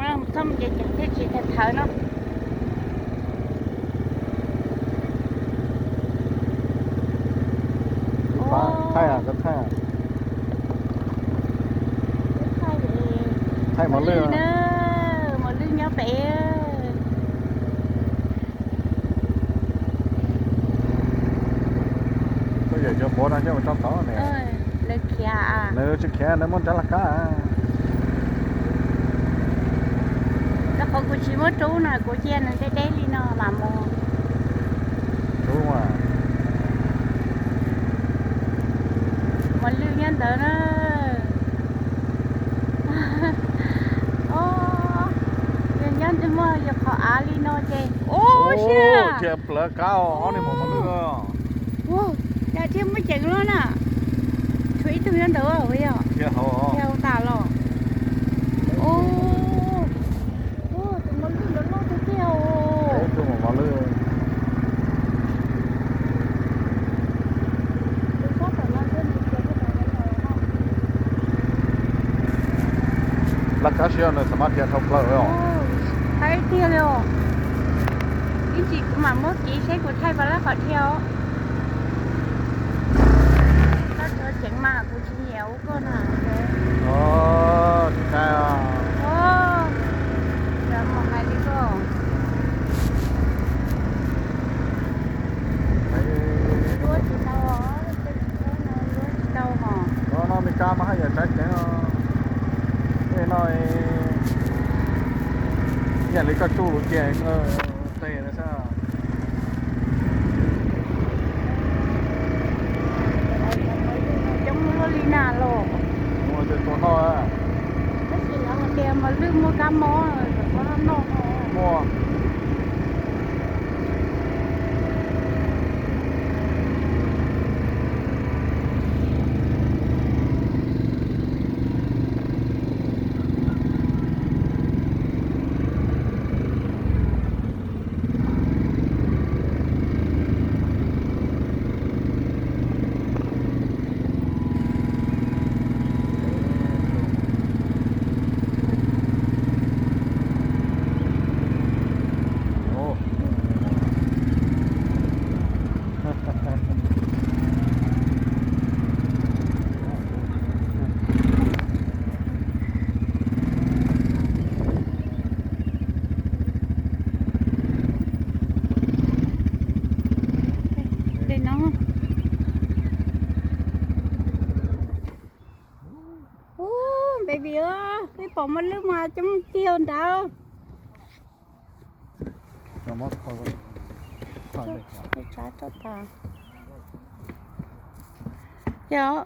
Txhob mus ceev ceev thiaj tsis tawg thawv no. Thaij, thaij, thaij mos lwj na, mos lwj nyob pem. Koj yawm cov quav no coj mus tso tod ne. Lawv khiav, nws tsis khiav, nws muaj rab laj kab. Rau qhov kuv tsis muab rub na, kuv cia nws deb deb li no mam mus. Rub mas. Mos lwj nyob ntawd na. Yog nyob muaj yog qhov av li no ces ua siab. Cia plawv kab ob niag mos lwj. Cas thiaj muaj ceev loj na. Tshuav ib tug nyob ntawd yog. Cia hauv tas los. Tus mos lwj loj loj tiag tiag. Tus mos lwj. Laj kab siab nws xam mab dhia dhau plaws os. Qaib tiag li os. Ib tsam kuv mam muab kiv seb kuv thaij puas lab qhov dhia os. Koj tsuav ceev mas kuv tsis nyiam ua koj na. Tsis thaij. Mus hais li koj. Duab tsis tau, duab tsis tau hos. No Meskas mas haj yam tsav ceev. Tej no ib yam li koj tsuj lus cia tej no xwb. Coob luaj li na los. Mus tus tua noj. Tab sis lawv hais tias mos lwj muaj kab mob, kom koj noj. Muaj. Ub, baby, peb pom mos lwj mas coob tiag ntawd. Yog.